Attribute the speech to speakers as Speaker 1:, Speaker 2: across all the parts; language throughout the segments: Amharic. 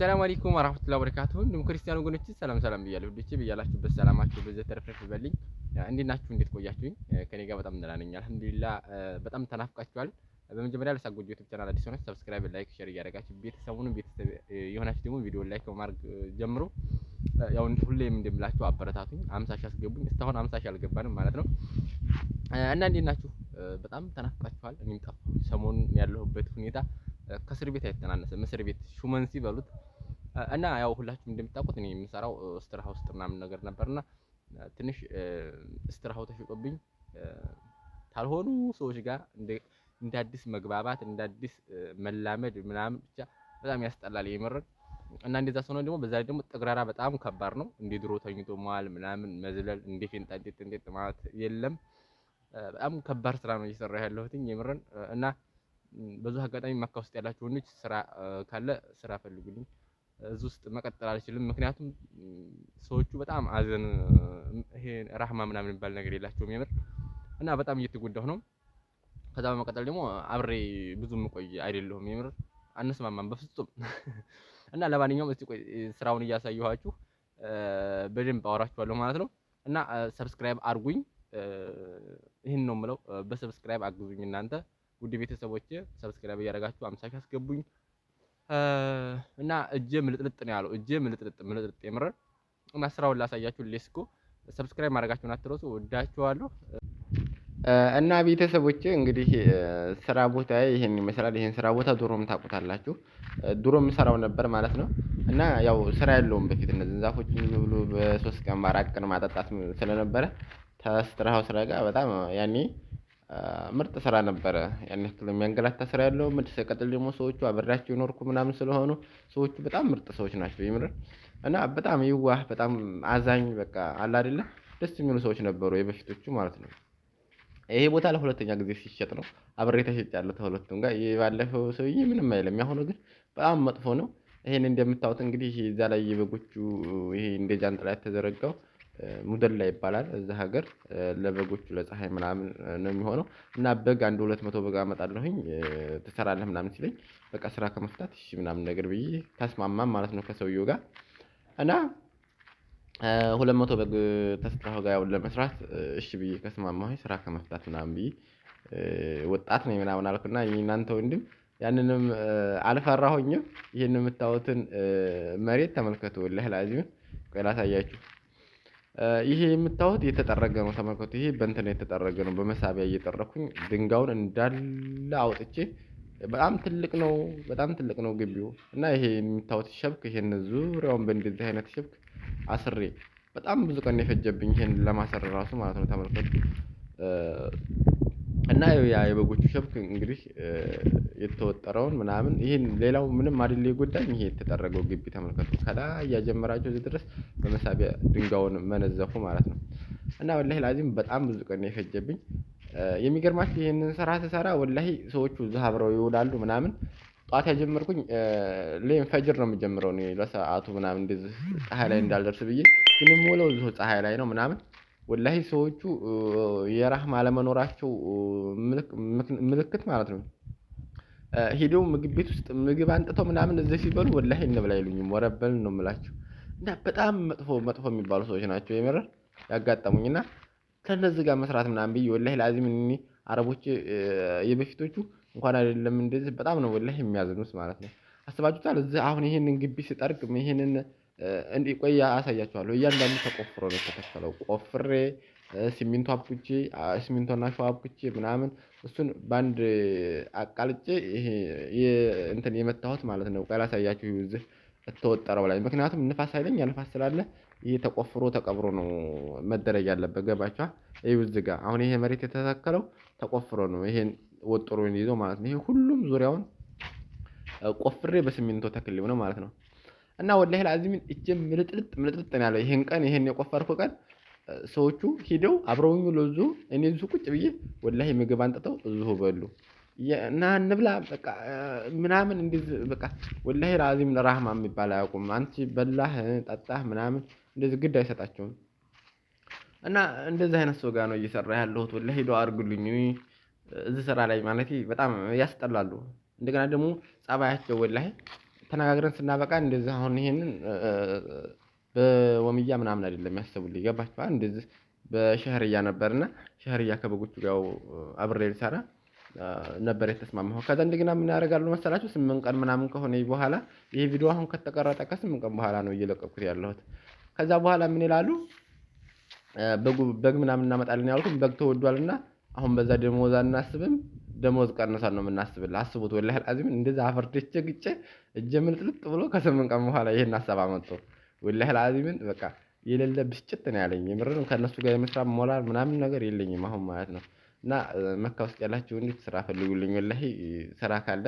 Speaker 1: ሰላም አለይኩም ወራህመቱላሂ ወበረካቱሁ። እንዲሁም ክርስቲያን ወገኖች ሰላም ሰላም ብያለሁ። ውዶቼ ብያላችሁበት ሰላማችሁ በዚህ ተረፍረፍ ይበልኝ። እንዴት ናችሁ? እንዴት ቆያችሁኝ? ከኔ ጋር በጣም ደህና ነኝ አልሐምዱሊላህ። በጣም ተናፍቃችኋል። በመጀመሪያ ለሳቅ ጎጆ YouTube channel አዲስ ሆናችሁ subscribe፣ like፣ share እያደረጋችሁ ቤተሰቡንም ቤተሰብ የሆናችሁ ደግሞ ቪዲዮ like በማድረግ ጀምሮ ያው ሁሌም እንደምላችሁ አበረታቱኝ። 50 ሺህ አስገቡኝ። እስካሁን 50 ሺህ አልገባንም ማለት ነው። እና እንዴት ናችሁ? በጣም ተናፍቃችኋል። እኔም ጠፋሁ። ሰሞኑን ያለሁበት ሁኔታ ከእስር ቤት አይተናነስም። እስር ቤት ሹመንሲ በሉት። እና ያው ሁላችሁም እንደምታውቁት እኔ የምሰራው ስትራሃ ውስጥ ምናምን ነገር ነበርና ትንሽ ስትራሃው ተሽጦብኝ ካልሆኑ ሰዎች ጋር እንደ አዲስ መግባባት፣ እንደ አዲስ መላመድ ምናምን ብቻ በጣም ያስጠላል የምርን። እና እንደዛ ሰው ደግሞ በዛ ላይ ደግሞ ጥግራራ በጣም ከባድ ነው። እንደ ድሮ ተኝቶ መዋል ምናምን መዝለል እንደ ፌንጣ እንጤጥ እንጤጥ ማለት የለም። በጣም ከባድ ስራ ነው እየሰራ ያለሁት የምርን። እና በዚሁ አጋጣሚ መካ ውስጥ ያላችሁ ወንዶች ስራ ካለ ስራ ፈልጉልኝ። እዚህ ውስጥ መቀጠል አልችልም። ምክንያቱም ሰዎቹ በጣም አዘን ይሄ ራህማ ምናምን የሚባል ነገር የላቸውም የምር፣ እና በጣም እየተጎዳሁ ነው። ከዛ በመቀጠል ደግሞ አብሬ ብዙ የምቆይ አይደለሁም የምር፣ አንስማማም በፍጹም። እና ለማንኛውም እስቲ ቆይ ስራውን እያሳየኋችሁ በደንብ አወራችኋለሁ ማለት ነው። እና subscribe አድርጉኝ። ይህን ነው የምለው። በ subscribe አግዙኝ እናንተ ውድ ቤተሰቦቼ፣ subscribe እያደረጋችሁ 50 ሺህ አስገቡኝ። እና እጄ ምልጥልጥ ነው ያለው። እጄ ምልጥልጥ ምልጥልጥ የምር። እና ስራውን ላሳያችሁ። Let's go። Subscribe ማድረጋችሁን አትረሱ። ወዳችኋለሁ።
Speaker 2: እና ቤተሰቦቼ እንግዲህ ስራ ቦታ ይሄን ይመስላል። ይሄን ስራ ቦታ ድሮም ታውቁታላችሁ። ድሮ የምሰራው ነበር ማለት ነው። እና ያው ስራ ያለውም በፊት እነዚህን ዛፎች ብሎ በ3 ቀን በ4 ቀን ማጠጣት ስለነበረ ተስትራሃው ስራ ጋር በጣም ያኔ ምርጥ ስራ ነበረ። ያን ያክል የሚያንገላታ ስራ ያለው ምርጥ። ሲቀጥል ደግሞ ሰዎቹ አብሬያቸው የኖርኩ ምናምን ስለሆኑ ሰዎቹ በጣም ምርጥ ሰዎች ናቸው የምር። እና በጣም የዋህ፣ በጣም አዛኝ፣ በቃ አለ አይደለ ደስ የሚሉ ሰዎች ነበሩ የበፊቶቹ ማለት ነው። ይሄ ቦታ ለሁለተኛ ጊዜ ሲሸጥ ነው። አብሬ ተሸጫለሁ ከሁለቱም ጋር። የባለፈው ሰውዬ ምንም አይልም። ያሁኑ ግን በጣም መጥፎ ነው። ይሄን እንደምታዩት እንግዲህ እዛ ላይ የበጎቹ ይሄ እንደ ጃንጥላ የተዘረጋው ሙደላ ይባላል። እዛ ሀገር ለበጎቹ ለፀሐይ ምናምን ነው የሚሆነው። እና በግ አንድ 200 በግ አመጣለሁኝ ትሰራለህ ምናምን ሲለኝ በቃ ስራ ከመፍታት እሺ ምናምን ነገር ብዬ ተስማማም ማለት ነው ከሰውየው ጋር። እና 200 በግ ተስራው ጋር ያው ለመስራት እሺ ብዬ ከስማማሁኝ ስራ ከመፍታት ምናምን ብዬ ወጣት ነኝ ምናምን አልኩና እናንተ ወንድም ያንንም አልፈራሁኝም። ይሄን የምታዩትን መሬት ተመልከቱ። ወላሂ ላዚም ቆይ ላሳያችሁ። ይሄ የምታዩት የተጠረገ ነው። ተመልከቱ። ይሄ በእንትን የተጠረገ ነው። በመሳቢያ እየጠረኩኝ ድንጋዩን እንዳለ አውጥቼ በጣም ትልቅ ነው። በጣም ትልቅ ነው ግቢው። እና ይሄ የምታዩት شبك ይሄን ዙሪያውን በእንደዚህ አይነት شبك አስሬ በጣም ብዙ ቀን የፈጀብኝ ይሄን ለማሰር ራሱ ማለት ነው። ተመልከቱ። እና ያ የበጎቹ شبك እንግዲህ የተወጠረውን ምናምን ይሄን ሌላው ምንም አይደል የጎዳኝ ይሄ የተጠረገው ግቢ ተመልከቱ። ከላይ ያጀመራቸው እዚህ ድረስ በመሳቢያ ድንጋዩን መነዘፉ ማለት ነው። እና ወላሂ ላዚም በጣም ብዙ ቀን የፈጀብኝ። የሚገርማችሁ ይሄንን ስራ ስሰራ ወላሂ ሰዎቹ እዛ አብረው ይውላሉ ምናምን። ጠዋት ያጀመርኩኝ ሌን ፈጅር ነው የምጀምረው እኔ ለሰዓቱ ምናምን እንደዚህ ፀሐይ ላይ እንዳልደርስ ብዬ፣ ግን የምውለው እዚሁ ፀሐይ ላይ ነው ምናምን። ወላሂ ሰዎቹ የራህማ አለመኖራቸው ምልክት ማለት ነው። ሄደው ምግብ ቤት ውስጥ ምግብ አንጥተው ምናምን እዚህ ሲበሉ ወላሂ እንብላ አይሉኝም። ወረበል ነው የምላቸው። እና በጣም መጥፎ መጥፎ የሚባሉ ሰዎች ናቸው የምር ያጋጠሙኝ። እና ከእነዚህ ጋር መስራት ምናምን ብዬ ወላሂ ላዚም እኔ አረቦች የበፊቶቹ እንኳን አይደለም እንደዚህ በጣም ነው ወላሂ የሚያዝኑት ማለት ነው። አስባችሁታል? እዚህ አሁን ይሄንን ግቢ ስጠርግ ይሄንን እንዲህ ቆይ አሳያችኋለሁ። እያንዳንዱ ተቆፍሮ ነው የተተከለው። ቆፍሬ ሲሚንቶ አብኩቼ፣ ሲሚንቶና አሸዋ አብኩቼ ምናምን እሱን በአንድ አቃልጬ ይሄ እንትን የመታሁት ማለት ነው። ቆይ ላሳያችሁ እዚህ እተወጠረው ላይ፣ ምክንያቱም ንፋስ ኃይለኛ ንፋስ ስላለ ይሄ ተቆፍሮ ተቀብሮ ነው መደረግ ያለበት። ገባችኋ? ይኸው እዚህ ጋር አሁን ይሄ መሬት የተተከለው ተቆፍሮ ነው። ይሄን ወጥሮ ይዞ ማለት ነው። ይሄ ሁሉም ዙሪያውን ቆፍሬ በሲሚንቶ ተክሌው ነው ማለት ነው። እና ወላሂ ላዚም እጄ ምልጥልጥ ምልጥልጥ ነው ያለው። ይሄን ቀን ይሄን የቆፈርኩ ቀን ሰዎቹ ሂደው አብረውኝ ለዙ እኔ እዚሁ ቁጭ ብዬ ወላሂ ምግብ አንጥተው እዚሁ በሉ። እና እንብላ በቃ ምናምን እንደዚህ በቃ ወላሂ ላዚም ለራህማ የሚባል አያውቁም። አንቺ በላህ ጠጣህ ምናምን እንደዚህ ግድ አይሰጣቸውም። እና እንደዚህ አይነት ሰው ጋር ነው እየሰራ ያለሁት። ወላሂ ዱአ አድርጉልኝ። እዚህ ስራ ላይ ማለት በጣም ያስጠላሉ። እንደገና ደግሞ ጸባያቸው ወላሂ ተነጋግረን ስናበቃ እንደዚህ አሁን ይሄንን በወምያ ምናምን አይደለም ያሰቡልኝ፣ ገባችኋል? እንደዚህ በሸህርያ ነበርና ሸህርያ ከበጎቹ ጋር አብሬ ልሰራ ነበር የተስማማሁ። ከዛ እንደገና ምን ያደርጋሉ መሰላችሁ? 8 ቀን ምናምን ከሆነ በኋላ፣ ይሄ ቪዲዮ አሁን ከተቀረጠ ከ8 ቀን በኋላ ነው እየለቀኩት ያለሁት። ከዛ በኋላ ምን ይላሉ? በግ ምናምን እናመጣለን ያልኩም በግ ተወዷልና አሁን በዛ ደሞዝ አናስብም፣ ደሞዝ ቀንሰን ነው የምናስብልህ። አስቡት፣ ወላሂ አልዓዚም እንደዛ አፈር ድቼ ግጬ እጄ ምልጥልጥ ብሎ ከ8 ቀን በኋላ ይሄን ሀሳብ አመጡ። ወላሂ አልዓዚምን በቃ የሌለ ብስጭት ነው ያለኝ። የምርም ከእነሱ ጋር የመስራት ሞራል ምናምን ነገር የለኝም አሁን ማለት ነው። እና መካ ውስጥ ያላችሁ ወንዶች ስራ ፈልጉልኝ፣ ወላሂ ስራ ካለ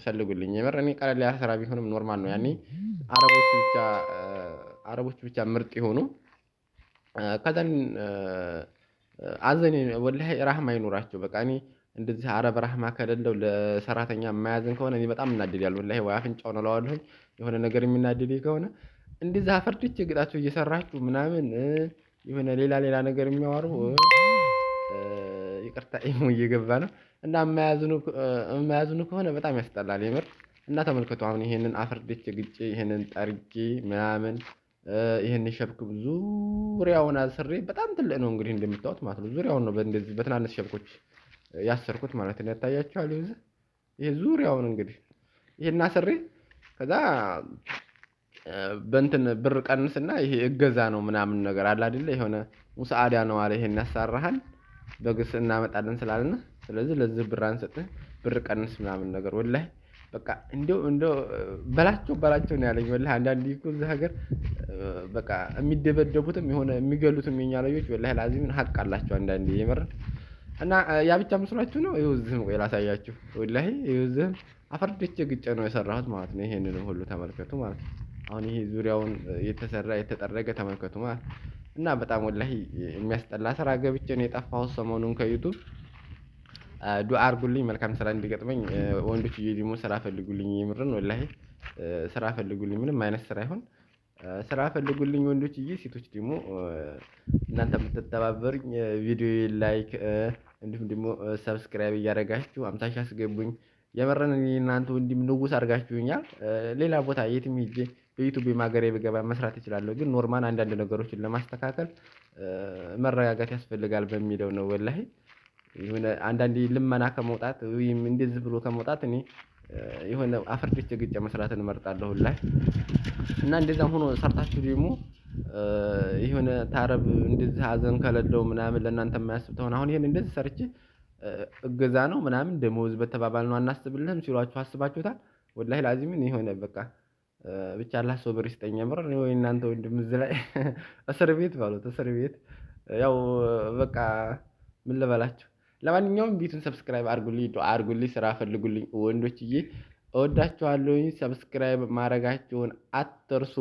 Speaker 2: ፈልጉልኝ። የምር እኔ ቀለል ያለ ስራ ቢሆንም normal ነው። ያኔ አረቦች ብቻ ምርጥ የሆኑ ከዛን አዘኔ ወላሂ ራህማ ይኑራቸው። በቃ እኔ እንደዚህ አረብ ራህማ ከሌለው፣ ለሰራተኛ የማያዝን ከሆነ እኔ በጣም እናደዳለሁ። ወላሂ ወይ አፍንጫውን እለዋለሁኝ፣ የሆነ ነገር የሚናደድ ከሆነ እንደዚህ አፈርድቼ ግጣችሁ እየሰራችሁ ምናምን የሆነ ሌላ ሌላ ነገር የሚያወሩ፣ ይቅርታ ኢሞ እየገባ ነው፣ እና የማያዝኑ ከሆነ በጣም ያስጠላል የምር። እና ተመልከቱ፣ አሁን ይሄንን አፈርድቼ ግጬ፣ ይሄንን ጠርጌ ምናምን፣ ይሄንን ሸብክ ዙሪያውን አስሬ፣ በጣም ትልቅ ነው እንግዲህ እንደምታዩት ማለት ነው። ዙሪያውን ነው እንደዚህ በትናንሽ ሸብኮች ያሰርኩት ማለት ነው። ያታያችኋል። ይሄ ዙሪያውን እንግዲህ ይሄን አስሬ ከዛ በእንትን ብር ቀንስና ይሄ እገዛ ነው ምናምን ነገር አለ አይደለ? የሆነ ሙሳአዳ ነው አለ፣ ይሄን ያሳራሃል በግስ እናመጣለን ስላልን ስለዚህ ለዚህ ብር አንሰጥህ፣ ብር ቀንስ ምናምን ነገር። ወላሂ በቃ እንደው እንደው በላቸው በላቸው ነው ያለኝ። ወላሂ አንዳንዴ እኮ እዚህ ሀገር በቃ የሚደበደቡትም የሆነ የሚገሉትም የኛ ልጆች ወላሂ ላዚምን ሀቅ አላቸው አንዳንዴ የምር። እና ያ ብቻ መስሏችሁ ነው? ይኸው እዚህም ቆይ ላሳያችሁ። ወላሂ ይኸው እዚህም አፈርድቼ ግጬ ነው የሰራሁት ማለት ነው። ይሄንንም ሁሉ ተመልከቱ ማለት ነው። አሁን ይሄ ዙሪያውን የተሰራ የተጠረገ ተመልከቱ ማለት እና በጣም ወላሂ የሚያስጠላ ስራ ገብቼ ነው የጠፋሁት ሰሞኑን ከ YouTube። ዱአ አድርጉልኝ መልካም ስራ እንዲገጥመኝ። ወንዶች ደግሞ ስራ ፈልጉልኝ፣ የምርን ወላሂ ስራ ፈልጉልኝ። ምንም አይነት ስራ ይሁን ስራ ፈልጉልኝ ወንዶችዬ። ሴቶች ደግሞ እናንተ የምትተባበሩኝ ቪዲዮ like እንዲሁም ደግሞ subscribe እያደረጋችሁ 50,000 አስገቡኝ። የምርን እናንተ ወንድም ንጉስ አድርጋችሁኛል። ሌላ ቦታ የትም ሄጄ በ YouTube የማገሬ ብገባ መስራት እችላለሁ። ግን normal አንዳንድ ነገሮችን ለማስተካከል መረጋጋት ያስፈልጋል በሚለው ነው። ወላሂ የሆነ አንዳንዴ ልመና ከመውጣት ወይም እንደዚህ ብሎ ከመውጣት እኔ የሆነ አፈርድቼ ግጬ መስራትን እመርጣለሁ። ላይ እና እንደዛም ሆኖ ሰርታችሁ ደግሞ የሆነ ታረብ እንደዚህ ሀዘን ከሌለው ምናምን ለእናንተ የማያስብ ተሆነ፣ አሁን ይሄን እንደዚህ ሰርቼ እገዛ ነው ምናምን ደሞዝ በተባባልነው አናስብልህም ሲሏችሁ አስባችሁታል? ወላሂ ላዚምን የሆነ በቃ ብቻ አላህ ሶብር ይስጠኝ። የምር ወይ እናንተ ወንድም እዚህ ላይ እስር ቤት ባሉት እስር ቤት ያው በቃ ምን ልበላችሁ። ለማንኛውም ቤቱን subscribe አድርጉልኝ፣ ዱአ አድርጉልኝ፣ ስራ ፈልጉልኝ ወንዶችዬ፣ እወዳችኋለሁኝ። Subscribe ማድረጋችሁን አትርሱ።